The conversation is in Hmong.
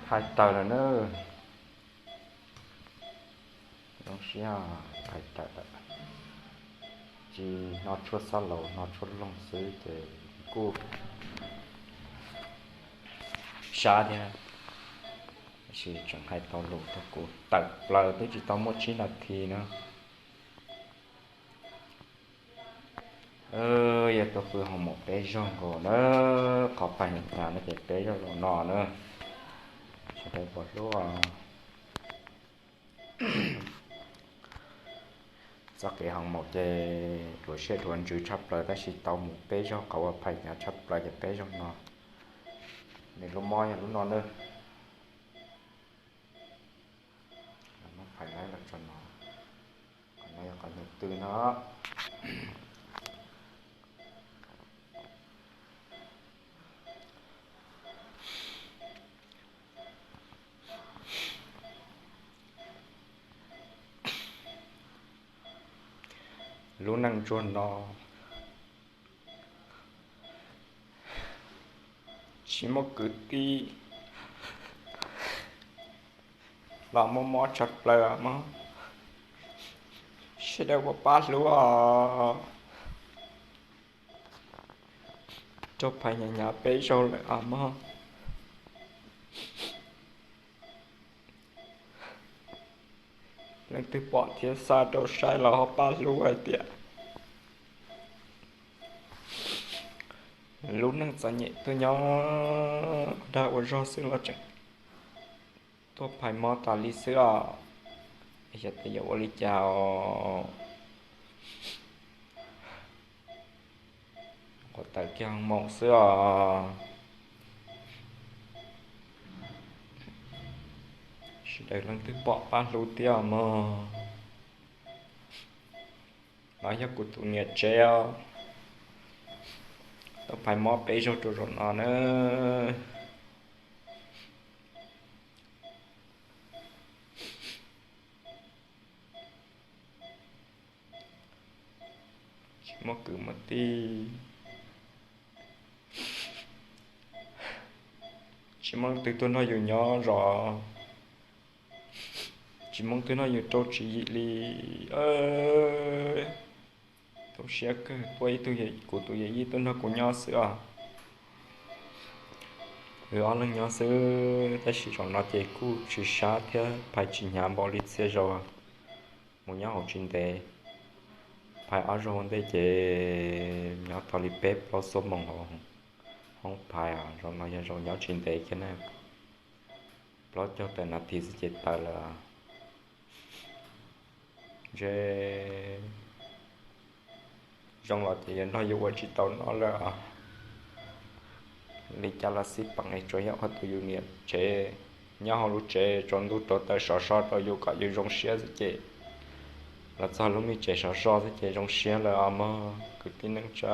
Phais tawm lawm na. Zoo siab phais tawm lawm. Tsis hnov tshuaj xab laus, hnov tshuaj loog xwb ces kuj sab thiab. Tab sis tseem hais tau lus rau kuv tawm plaws twb tsis tau muaj tsib nas this na. Yog tuaj pw hoo maum peb zaug nkaus na, qhov phais hnyav hnyav no ces peb zaug zaum no na. Sawv daws puas hlub? Txoj kev hoo maum ces dhuav siab dhuav ntsws tshaj plaws tab sis tau mus peb zaug qhov uas phais hnyav tshaj plaws ces peb zaug no. Nws lub mob yog lub no na. Muab phais laib los tso no. Qhov no yog qhov nyuag twg no. Lub neej ntsuag no tsis muaj kwv tij los muaj mob tshaj plaws mog. Sawv daws puas pab hlub os? Raug phais hnyav hnyav peb zaug lawm os mog. Leej twg pom thiab xa rau saib los ho pab hlub hais tias lub neej txom nyem tuaj nyob ua dag ua zog xwb los tseem tuaj phais mob tas li xwb os. Xyov tes yuav ua li cas os. Qhov tawm kiag hoo maum xwb os. Sawv daws leej twg pom pab hlub thiab mog. No yog kuv tus niam tsev os, tuaj phais mob peb zaug rau zaum no na. Tsis muaj kwv muaj tij, tsis muaj leej twg tuaj nrog yus nyob zov, tsis muaj leej twg nrog yus rau tswv yim li. Tau siab kawg, tuaj ib tug, kuv tus yawm yij tuaj nrog kuv nyob xwb os. Wb ob leeg nyob xwb tab sis zaum no ces kuj tsis sab thiab phais tsis hnyav npaum li txhia zaus mus nyob hauv tsis ntev. Phais ob zaug ua ntej ces nyob tau li peb plaub xuab moos hauv hoob phais os. Zaum no yog zaum nyob tsis ntev kiag na, plaub caug tawm nas this xwb ces tawm lawm. Ntshe zoo los ces yuav nrog yus ua tsis tau no lawm. Li cas los xij peem es tsuas yog qhov tus yus niam tsev nyob hauv lub tsev tsaus ntuj rau taws sov so rau yus kom yus zoo siab xwb ces los txog lub me tsev sov so xwb ces zoo siab lawm os mog kwv tij neej tsa.